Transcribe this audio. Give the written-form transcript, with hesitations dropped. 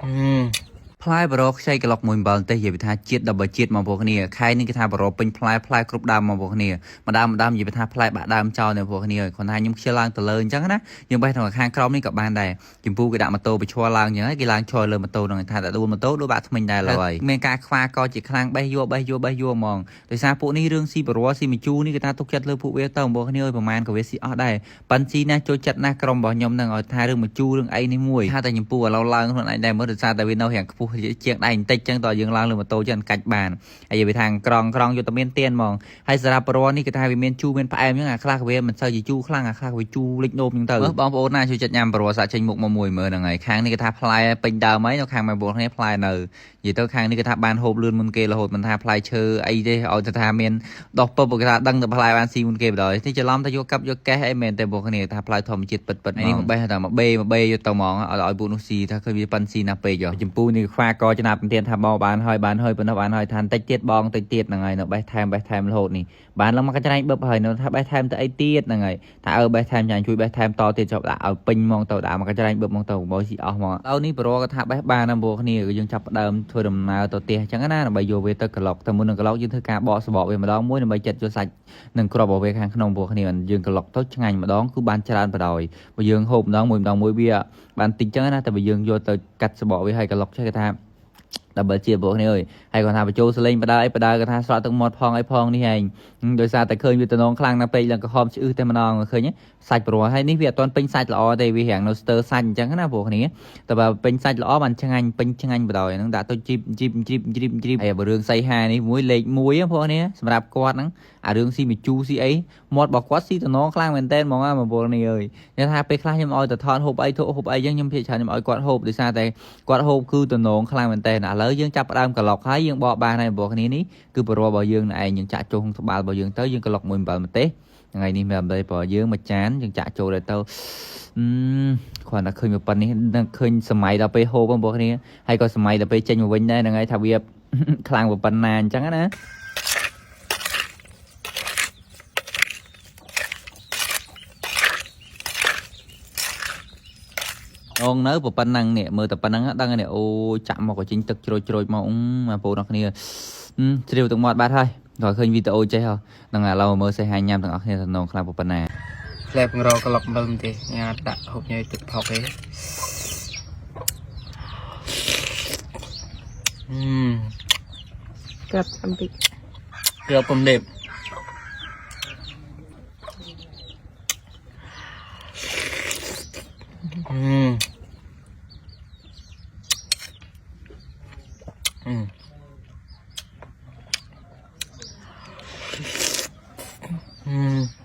អឺ ផ្លែបរោខ្ចីក្លុកមួយអំបិលទេនិយាយពីថាជាតិដល់បើជាតិមកពួកគ្នាខែនេះគេថាបរោពេញផ្លែផ្លែគ្រប់ដើមមកពួកគ្នាម្ដងម្ដងនិយាយពីថាផ្លែបាក់ដើមចោលនៅពួកគ្នាគ្រាន់តែខ្ញុំខ្ជិលឡើងទៅលើអញ្ចឹងណាយើងបេះទៅខាងក្រោមនេះក៏បានដែរចម្ពូគេដាក់ម៉ូតូបញ្ឈរឡើងអញ្ចឹងគេឡើងឈរលើម៉ូតូហ្នឹងថាតែដួលម៉ូតូដួលបាក់ថ្មិញដែរឡើយមានការខ្វាកជាខ្លាំងបេះយកបេះយកបេះយកហ្មងដោយសារពួកនេះរឿងស៊ីបរោស៊ីមជូនេះគេថាទុកចិត្តលើពួកវាទៅបងគ្នាអើយប្រហែលក៏វាស៊ីអស់ដែរប៉ិនស៊ីណាស់ចូលចិត្តណាស់ក្រុមរបស់ខ្ញុំហ្នឹងឲ្យថារឿងមជូររឿងអីនេះមួយថាតែចម្ពូឥឡូវឡើងខ្លួនឯងដែរមើលដោយសារតែវានៅរាងខ្ពស់ជាងដៃបន្តិចចឹងតើយើងឡើងលើម៉ូតូចឹងកាច់បានហើយវាថាក្រងក្រងយកតែមានទៀនហ្មងហើយសារ៉ាប់រនេះគេថាវាមានជូរមានផ្អែមចឹងអាខ្លះវាមិនសូវជាជូរខ្លាំងអាខ្លះវាជូរលិចនោមចឹងទៅបងប្អូនណាជួយចិត្តញ៉ាំប្រសាចេញមុខមកមួយមើលហ្នឹងហើយខាងនេះគេថាផ្លែពេញដើមហើយនៅខាងម៉ែបងគ្នាផ្លែនៅនិយាយទៅខាងនេះគេថាបានហូបលឿនមុនគេរហូតមិនថាផ្លែឈើអីទេឲ្យទៅថាមានដោះពពគេថាដឹងតែផ្លែបានស៊ីមុនគេបណ្ដោយនេះច្រឡំតែយកកាប់យកកេះអីមែនតែបងគ្នាថាផ្លែធម្មជាតិពិតពិតនេះមកបេះតែមកបេមកបេយកទៅហ្មងឲ្យឲ្យពួកនោះស៊ីថាឃើញវាប៉ិនស៊ីណាស់ពេកចម្ពូនេះខ្វាកចំណាប់ទៀតថាបងបានហើយបានហើយប៉ុណ្ណោះបានហើយថាបន្តិចទៀតបងតិចទៀតហ្នឹងហើយនៅបេះថែមបេះថែមរហូតនេះបានឡើងមកកច្រែងបឹបហើយនៅថាបេះថែមទៅអីទៀតហ្នឹងហើយថាអើបេះថែមចាញ់ជួយបេះថែមតទៀតចប់ដាក់ឲ្យពេញហ្មងទៅដាក់មកកច្រែងបឹបហ្មងទៅបងស៊ីអស់ហ្មងឥឡូវនេះប្រក៏ថាបេះបានណាបងគ្នាយើងចាប់ផ្ដើមធ្វើដំណើរទៅផ្ទះអញ្ចឹងណាដើម្បីយកវាទៅក្លុកតែមុននឹងក្លុកយើងធ្វើការបកសបកវាម្ដងមួយដើម្បីចិត្តយកសាច់និងគ្រាប់របស់វាខាងក្នុងពួកគ្នាយើងក្លុកទៅឆ្ងាញ់ម្ដងគឺបានច្រើនបណ្ដោយបើយើងហូបម្ដងមួយម្ដងមួយវាបានតិចចឹងណាតែបើយើងយកទៅកាត់សបកវាហើយក្លុកចេះគេថាដើម្បីជាពួកគ្នាអើយហើយគាត់ថាបញ្ចូលសលេងបដើអីបដើគាត់ថាស្រក់ទឹកមាត់ផងអីផងនេះឯងដោយសារតែឃើញវាតំណងខ្លាំងណាស់ពេកឡើងក្រហមឆ្អឹះតែម្ដងឃើញសាច់ព្រោះហើយនេះវាអត់ទាន់ពេញសាច់ល្អទេវារាងនៅស្ទើសាច់អញ្ចឹងណាពួកគ្នាតែបើពេញសាច់ល្អបានឆ្ងាញ់ពេញឆ្ងាញ់បណ្ដោយហ្នឹងដាក់ទៅជីបជីបជីបជីបជីបហើយបើរឿងសីហានេះមួយលេខ1ពួកគ្នាសម្រាប់គាត់ហ្នឹងអារឿងស៊ីមីជូស៊ីអីមាត់របស់គាត់ស៊ីតំណងខ្លាំងមែនតើហ្មងណាបងប្អូននេះអើយនិយាយថាពេលខ្លះខ្ញុំឲ្យទៅថតហូបអីធហូបអីចឹងខ្ញុំភាគច្រើនខ្ញុំឲ្យគាត់ហូបដោយសារតែគាត់ហូបគឺតំណងខ្លាំងមែនតើឥឡូវយើងចាប់ផ្ដើមកឡុកហើយយើងបកបានហើយបងប្អូនគ្នានេះគឺបរោះរបស់យើងឯងយើងចាក់ចូលក្នុងត្បាល់របស់យើងទៅយើងកឡុកមួយអំបិលម្ទេសថ្ងៃនេះមានអំបិលរបស់យើងមួយចានយើងចាក់ចូលទៅទៅអឺគ្រាន់តែឃើញប៉ុណ្នេះនឹងឃើញសម័យដល់ពេលហូបបងប្អូនគ្នាហើយក៏សម័យដល់ពេលចេញមកវិញដែរហ្នឹងហើយថាវា ខ្លាំងប៉ុណ្ណាអញ្ចឹងណា អងនៅប៉ុណ្ណឹងនេះមើលតែប៉ុណ្ណឹងដឹងនេះអូចាក់មកក៏ចេញទឹកជ្រោចជ្រោចមកបងប្អូនអរគ្នាជ្រាវទឹកមាត់បាត់ហើយដល់ឃើញវីដេអូចេះហ្នឹងឥឡូវមើលសេះហាញញ៉ាំទាំងអស់គ្នាតំណងខ្លាំងប៉ុណ្ណា ផ្លែពង្រក្លុកអំបិលទេញ៉ាដាក់ហូបញ៉ៃទឹកផុកឯងអឺ ក្រាប់អំពី ក្របកំលេបអឺអឺអឺ